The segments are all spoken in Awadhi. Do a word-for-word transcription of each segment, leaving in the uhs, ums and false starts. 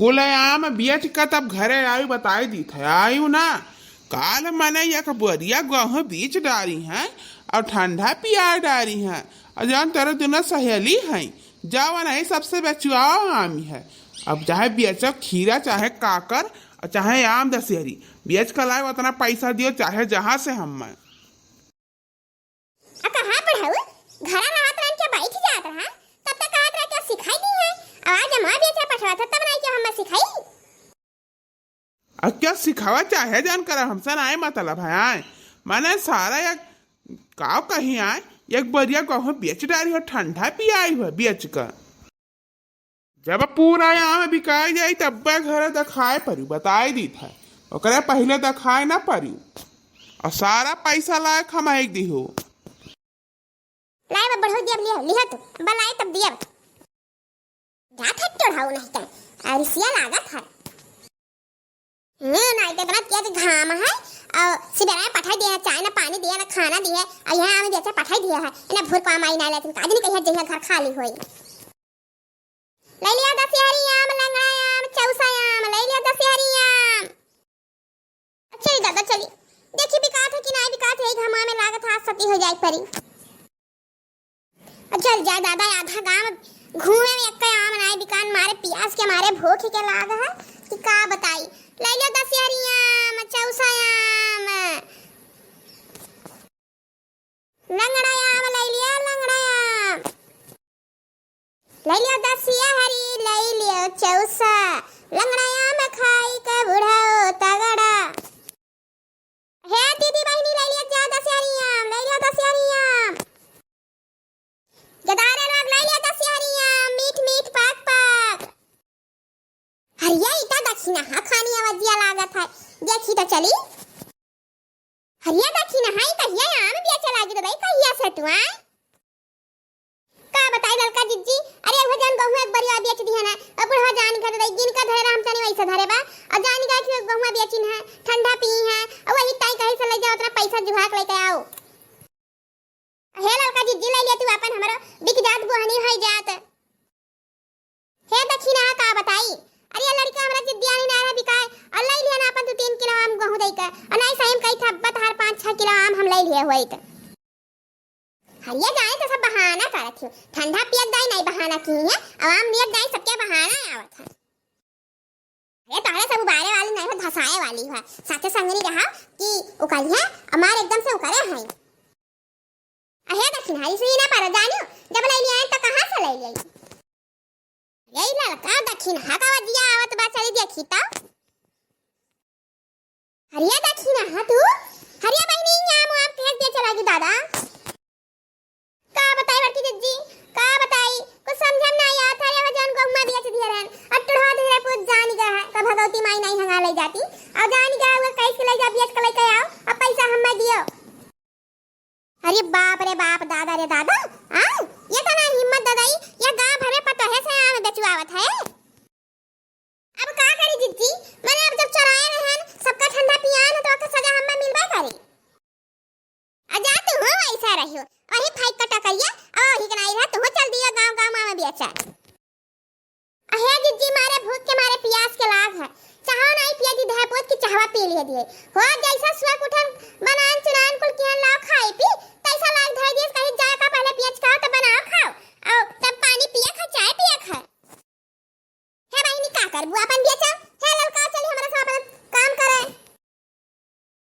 कुल आम बेच के तब घरे आयु, बताई दीत है, आयु ना। काल मने एक बोरिया गहूँ बेच डारी है और ठंडा पिया डारी है। और जान, तोरे दुनो सहेली हैं, जाओ नहीं, सबसे बेचवाओ आम है। अब चाहे बेचो खीरा, चाहे काकर, और चाहे आम दशहरी, बेच के लाए, उतना पैसा दियो, चाहे जहाँ से हम मैं। आ कहाँ पढ़ाऊ? घरा रहत रहन के बैठ जात रहा, तब तक कहत रहा कि सिखाई दी है। अब आज हम बेचा पठवा था, तब नहीं कि हम सिखाई। अब क्या सिखावा चाहे जान करा, हमसे नाय मतलब है। आए, मने सारा एक काव कहीं आए, एक बोरिया गहूँ बेच डारी हो, ठंडा पियाई हो बेच कर। जब पूरा आम बिकाई जाई, तब्बे घरे देखाए परी, बताई दीत है। ओकरे पहिले देखाए ना परी। और सारा पैसा लाए खमाई दिहो। लाए बा बढ़ो दियब, लिया, लिया तू, बलाए तब दियब। जात है टोढ़ाऊ नहीं कहीं, अरिसिया लागत है। हम्म, नहीं तो इतना तेज घाम है, और सिबेरा में पठाई दिया है, चाय ना पानी दिया, ना खाना दिया, और यहाँ आम बेचा पठाई दिया है, इन्हें भूर को आम आई ना लेकिन काज नहीं कहिया जइया घर खाली होई। ले लिया दशहरी आम, लंगड़ा आम, चौसा आम, ले लिया दशहरी आम। चली दादा, चली। देखी बिकात है कि नाई बिकात है, घामा में लागत हाथ सती हो जाए परी। चल जा दादा, आधा गांव घूमे में एक्का आम नाई बिकान, मारे पियास के, मारे भूख के लाग है कि का बताई। ले लिया दशहरी आम, चौसा आम। लंगड़ा आम ले लिया, लंगड़ा आम। ले लिया दसिया हरी, ले लिया चौसा। लंगड़ा आम खाई के बुढ़ाओ तगड़ा। हे दीदी बहिनी, ले लिया जा दसिया हरी आम, ले लिया दसिया हरी आम। गदारे लोग, ले लिया दसिया हरी आम, मीठ मीठ पाक पाक। हरिया इता दक्षिणा हा खानी आवाजिया लागत है, देखी तो चली। हरिया दक्षिणा हा, ई कहिया आम बेचे लागी तो दाई, कहिया से तू आए? का बताई ललका जिज्जी, अरे वो जान गहुआ एक बरिया बेच दिया ना, अब बुढ़वा जान के दाई, जिनका धरे राम तनी वैसे धरे बा, और जान गए कि गहुआ बेचिन है, ठंडा पी है, और वही ताई कहीं से ले जाओ, उतना पैसा जुहा के लेके आओ। हे ललका जिज्जी, ले लिया तू अपन, हमरो बिक जात, बोहनी होई जात। हे दखिनहा, का बताई, अरे ये लड़का हमरा जिद्दिया नहीं ना रहा बिकाए, और ले लिया ना अपन दू तीन किलो आम गहूँ दे के, और नहीं सही में कही था, बत हर पाँच छह किलो आम हम ले लिए होइत। हरिया जाए तो सब बहाना करत हो, ठंडा पियत दाई नहीं बहाना की है, और आम लियत दाई सबके बहाना आवत है। अरे तोहरे सब उबारे वाली नहीं हो, धसाए वाली है। साथे संगनी रहा कि उकरिया हमार एकदम से उकरे हैं। अहे दखिनहा, ई सुई ना पर जानियो, जब ले लिया तो कहाँ से ले लिया? ये ललका दखिनहा का वजिया आवत बा, चली देखी तो। हरिया दखिनहा तू, हरिया बहिनी, यहाँ मुँह आप फेंक दे चला गई दादा। का बताई बड़की जिज्जी, का बताई, कुछ समझ में ना आया। थारे वह जौन गहुमा बेच दिए रहन, अब टुढ़वा धीरे पूछ जान गया है, तो भगवती माई नहीं हंगा ले जाती। और जान गया वो कैसे ले जा, बेच के लेके आओ, अब पैसा हमें दियो। अरे बाप रे बाप, दादा रे दादा, आ? ये तो ना हिम्मत ददाई, ये गांव भर में पतोहे से आम बेचवावत है। अब का करी जिज्जी, मैंने अब जब चोराए रहन, सबका ठंडा पियान, तो ओकर सजा हमें मिलबे करी। आ जा तू हो ऐसा रहियो, वही फाइट का टकैया, और ही के नहीं रहा, तू हो चल दिया गांव गांव में बेचा। अहे जिज्जी, मारे भूख के मारे पियास के लाग है, चाहो नहीं पिया दी, धय पोत की चाहवा पी लिए दिए। हो जैसा सुबह उठन बनान चुनान कुल किहन लाओ खाई पी, तैसा लाग धय दिए, कहीं जाए का पहले पियच का तो बनाओ खाओ, और तब पानी पिया खा, चाय पिया खा। हे बहिनी, का करबू, अपन बेचो। हे ललका, चली हमरा से अपन काम करे।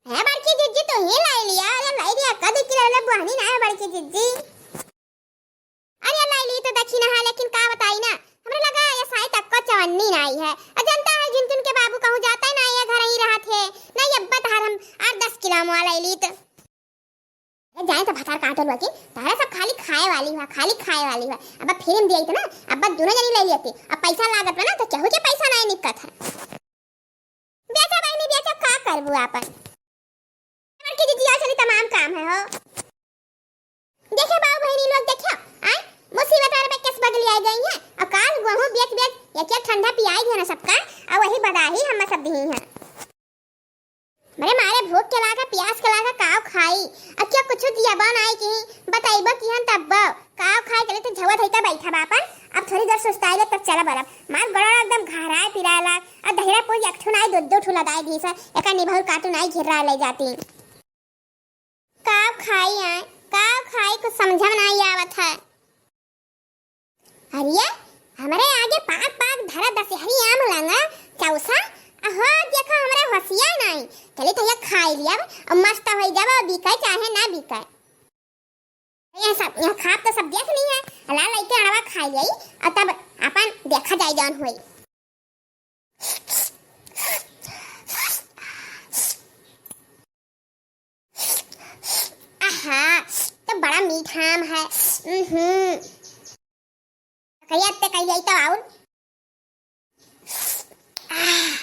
हे बड़की जिज्जी, तू ही लाई लिया। अरे लाई लिया, कद की ले ले, बहनी ना है बड़की जिज्जी। अरे लाई ली तो दखिनहा, लेकिन का बताई ना, हमरा लगा ये साई तक को चवन्नी ना आई है। और जनता है, जिन जिन के बाबू कहूँ जाता ही ना, ये घर ही रहा थे। नहीं, अब बता हम आठ दस किलो मुआ लाई ली तो। ए, जाए तो भतार काटल हुआ कि तारा सब खाली खाए वाली हुआ, खाली खाए वाली हुआ। अब फिल्म दिया इतना, अब दोनों जनी ले लेते। अब पैसा लागत बा ना, तो केहू के पैसा नहीं निकत है। बेचा बहनी, बेचा, का करबू आपन? बड़की जिज्जी, आ चली, तमाम काम है हो। देखे बाबू बहनी लोग, देखियो, आए, मुसीबत वाले पे केस बदली आ गई है। अब काल गहूँ बेच बेच, एक एक ठंडा पियाई है ना सबका, और वही बदाही हम सब दी हैं। मरे मारे भूख के लागा, पियास के लागा, काव खाई? अब क्या कुछ दिया बा नाई की? बताइबो किहन तब्बो। काव खाए चले तो झवा धइका बैठा बापन। अब थोड़ी देर सुस्ताई ले तब चला बरब। मार गड़ा एकदम घहराए पिराए लाग। दहिरा कोई एक ठो नाई, दो दो ठो लगाए दी सर, एका निभर काटू नाई घेर रहा ले जाती। का खाई आए, का खाई, कुछ समझ में नाई आवत है। अरे, हमरे आगे पाक पाक धरा दशहरी आम लंगा चौसा, अहो देखा हमरे होशिया नाई। चली तो ये खाई लिया और मस्त हो जावा, बिकाए चाहे ना बिकाए। ये सब, ये खाब तो सब देख ली है, हला लइके अड़वा खाई जाई और तब अपन देखा जाए जौन होई। आहा, तो बड़ा मीठा आम है। उहुं। कहिया ते कही जाई तो आउर। आह,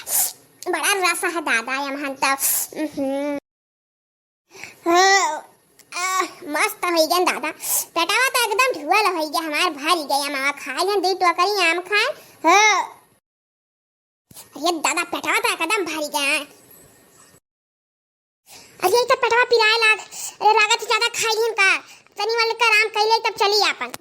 बड़ा रस है दादा, ये महन तो। उहुं। हो, आह, मस्त होई गया दादा। पेटवा तो एकदम ढुअल होई गया हमार, भरी गया मावा खाए हैं, दो टोकरी आम खाए। हो। अरे दादा, पेटवा तो एकदम भरी गया। अरे, ये तो पेटवा पिराए लाग। अरे, लागत ज्यादा खाई लिहन का। तनी वाले का आराम कइले तब चली आपन।